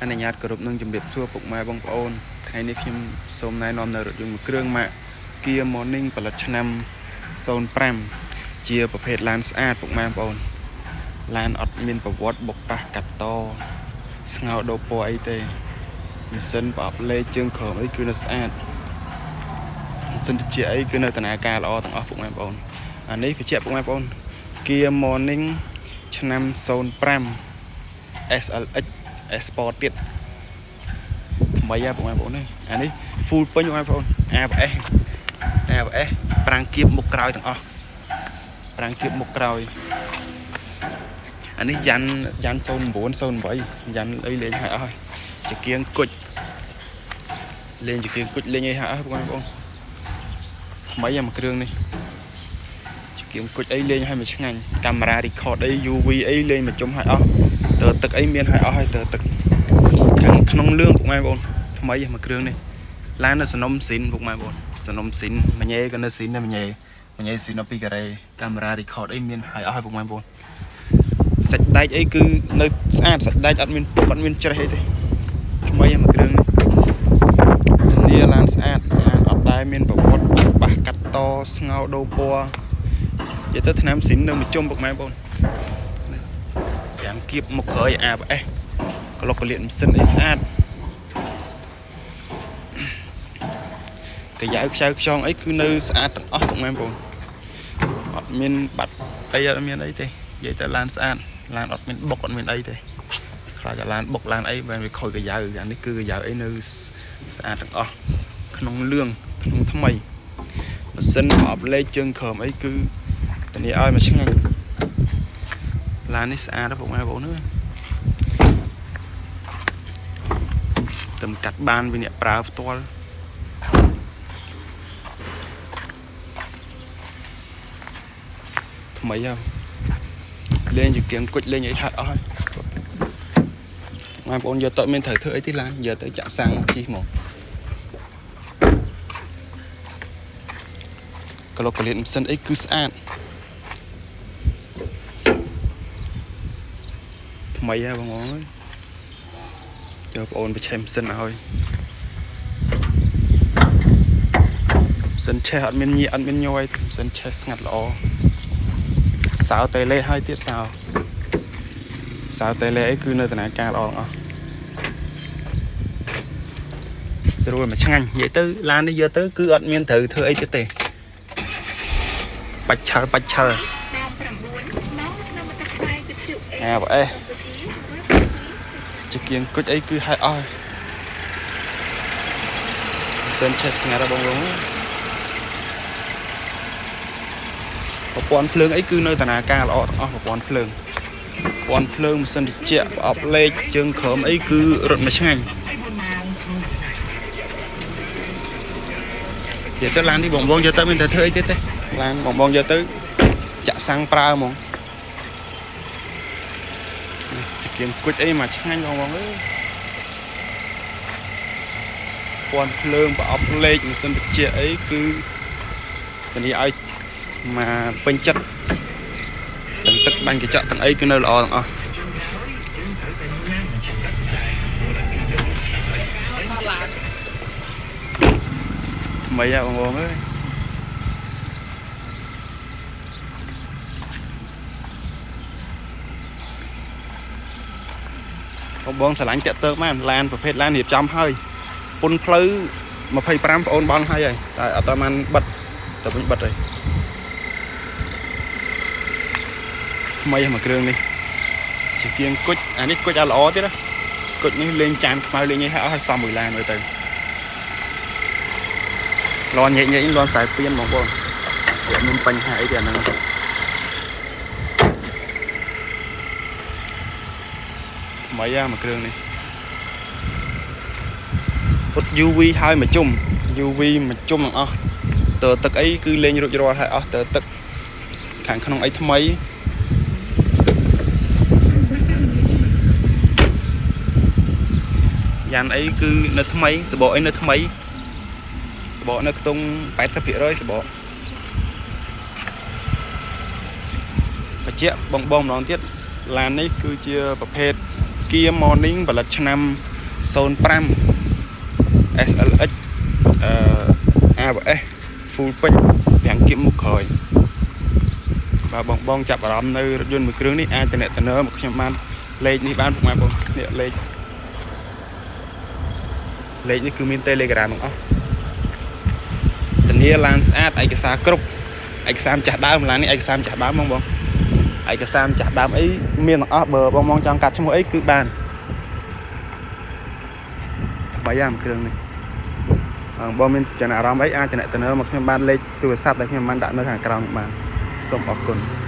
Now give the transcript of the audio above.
អនុញ្ញាតគោរពនឹងជម្រាបសួរពុកម៉ែបងប្អូនថ្ងៃនេះខ្ញុំសូមណែនាំនៅរថយន្តមួយគ្រឿងម៉ាក Kia Morning ផលិតឆ្នាំ05ជាប្រភេទឡានស្អាតពុកម៉ែបងប្អូនឡានអត់មានប្រវត្តិបុកប៉ះកាត់តស្ងោដូរពណ៌អីទេម៉ាស៊ីនប្រអប់លេខជើងក្រោមអីគឺនៅស្អាតម៉ាស៊ីនត្រជាក់អីគឺនៅដំណើរការល្អទាំងអស់ពុកម៉ែបងប្អូនអានេះបញ្ជាក់ពុកម៉ែបងប្អូន Kia Morning ឆ្នាំ05 SLX S Sport ទៀតថ្មីហ៎ពុកម៉ែបងប្អូននេះអានេះ full ពេញពុកម៉ែបងប្អូន ABS ABS ប្រាំងគៀបមុខក្រោយទាំងអស់ប្រាំងគៀបមុខក្រោយអានេះយ៉ាន់យ៉ាន់09 08យ៉ាន់អីលេងឲ្យអស់ហើយចង្គៀងគុជលេងចង្គៀងគុជលេងអីហើយអស់ពុកម៉ែបងប្អូនថ្មីហ៎មួយគ្រឿងនេះចង្គៀងគុជអីលេងឲ្យមួយឆ្ងាញ់កាមេរ៉ា record អី UV អីលេងមកជុំឲ្យអស់តើទឹកអីមានឲ្យអស់ហើយតើទឹកខាងក្នុងលឿងពុកម៉ែបងប្អូនថ្មីហ៎មួយគ្រឿងនេះឡាននៅសនំស៊ីនពុកម៉ែបងប្អូនសនំស៊ីនមញ៉េក៏នៅស៊ីនដែរមញ៉េមញ៉េស៊ីនដល់2ការ៉េកាមេរ៉ា record អីមានឲ្យអស់ហើយពុកម៉ែបងប្អូនសាច់ដែកអីគឺនៅស្អាតសាច់ដែកអត់មានពុកអត់មានច្រេះអីទេថ្មីហ៎មួយគ្រឿងនេះធានាឡានស្អាតឡានអត់ដែលមានប្រវត្តិប៉ះកាត់តស្ងោដូរពណ៌និយាយទៅថ្នាំស៊ីននៅមួយជុំពុកម៉ែបងប្អូនយ៉ាងគៀបមុខក្រោយ ABS ក្លុកកលៀតម៉ាស៊ីនអីស្អាតកាយ៉ៅខ្ចៅខ្យងអីគឺនៅស្អាតទាំងអស់ពុកម៉ែបងប្អូនអត់មានបាត់អីអត់មានអីទេនិយាយទៅឡានស្អាតឡានអត់មានបុកអត់មានអីទេខ្លាចតែឡានបុកឡានអីបានវាខូចកាយ៉ៅអានេះគឺកាយ៉ៅអីនៅស្អាតទាំងអស់ក្នុងលឿងក្នុងថ្មីម៉ាស៊ីនប្រអប់លេខជើងក្រោមអីគឺធានាឲ្យមកឆ្ងាញ់ឡាននេះស្អាតណាស់ពុកម៉ែបងប្អូនអើយ តែកាត់បានវាអ្នកប្រើផ្ទាល់ថ្មីហើយលេងជាគៀងគុជលេងអីហាត់អស់ហើយបងប្អូនយកទៅមានត្រូវធ្វើអីទេឡានយកទៅចាក់សាំងជិះមកក្លុកកលៀតម៉ាស៊ីនអីគឺស្អាតថ្មីហើយបងប្អូនអើយយកបងប្អូនបិឆេះម៉ាស៊ីនឲ្យម៉ាស៊ីនឆេះអត់មានញាក់អត់មានញយទេម៉ាស៊ីនឆេះស្ងាត់ល្អសោតេលេឲ្យទៀតសោសោតេលេអីគឺនៅដំណើរការល្អទាំងអស់ស្រួលមួយឆ្ងាញ់និយាយទៅឡាននេះយកទៅគឺអត់មានត្រូវធ្វើអីទៀតទេបាច់ឆាល់បាច់ឆាល់ 19ម៉ោងក្នុងម្ទេសផ្នែកវិទ្យុ អាបអេ កម្ពុជា ជាគៀងគុជអីគឺឲ្យអស់សិនឆេះស្ងាត់ហើយបងប្អូនប្រព័ន្ធភ្លើងអីគឺនៅដំណើរការល្អទាំងអស់ប្រព័ន្ធភ្លើងប្រព័ន្ធភ្លើងម៉ាស៊ីនត្រជាក់ប្រអប់លេខជើងក្រោមអីគឺរត់មួយឆ្ងាញ់និយាយទៅឡាននេះបងបងយកទៅមានតែធ្វើអីទៀតទេឡានបងបងយកទៅចាក់សាំងប្រើហ្មងនេះជាគៀងគុជអីមួយឆ្ងាញ់បងបងអើយ ពន្ធភ្លើងប្រអប់លេខម៉ាស៊ីនត្រជាក់អីគឺធានាឲ្យមកពេញចិត្តទាំងទឹកបាញ់កញ្ចក់ទាំងអីគឺនៅល្អទាំងអស់ថ្មីហ៎បងប្អូនអើយបងបងស្រឡាញ់តាក់ទើបានឡានប្រភេទឡានរៀបចំហើយពុនផ្លូវ25បងអូនបងហើយហើយតែអត់តាមបិទតែវិញបិទហើយថ្មីមួយគ្រឿងនេះជាគៀងគុជអានេះគុជអាល្អទៀតណាគុជនេះលេងចានខ្មៅលេងអីហើយអស់ហើយសំមួយឡានមើលទៅលន់ញែកញែកលន់ខ្សែពៀនបងប្អូនវាអត់មានបញ្ហាអីទេអាហ្នឹងថ្មីហ่ะមួយគ្រឿងនេះពុត UV ហើយមួយជុំ UV មួយជុំទាំងអស់តើទឹកអីគឺលេងរួចរាល់ហើយអស់តើទឹកខាងក្នុងអីថ្មីយ៉ាន់អីគឺនៅថ្មីសបកអីនៅថ្មីសបកនៅខ្ទង់80%សបកបញ្ជាក់បងបងម្ដងទៀតឡាននេះគឺជាប្រភេទ Kia Morning ផលិតឆ្នាំ05 SLX អឺ ABS full ពេញប្រាំងគៀបមុខក្រោយបាទបងបងចាប់អារម្មណ៍នៅរថយន្តមួយគ្រឿងនេះអាចតំណតំណមកខ្ញុំបានលេខនេះបានពុកម៉ែបងនេះលេខលេខនេះគឺមាន Telegram ទាំងអស់ធានាឡានស្អាតឯកសារគ្រប់ឯកសារម្ចាស់ដើមឡាននេះឯកសារម្ចាស់ដើមបងបងឯកសារម្ចាស់ដើមអីមានទាំងអស់បើបងបងចង់កាត់ឈ្មោះអីគឺបានថ្មីអាមួយគ្រឿងនេះ អឺបងមានចំណាប់អារម្មណ៍អីអាចតំណតំណមកខ្ញុំបានលេខទូរស័ព្ទដែលខ្ញុំបានដាក់នៅខាងក្រោមបានសូមអរគុណ។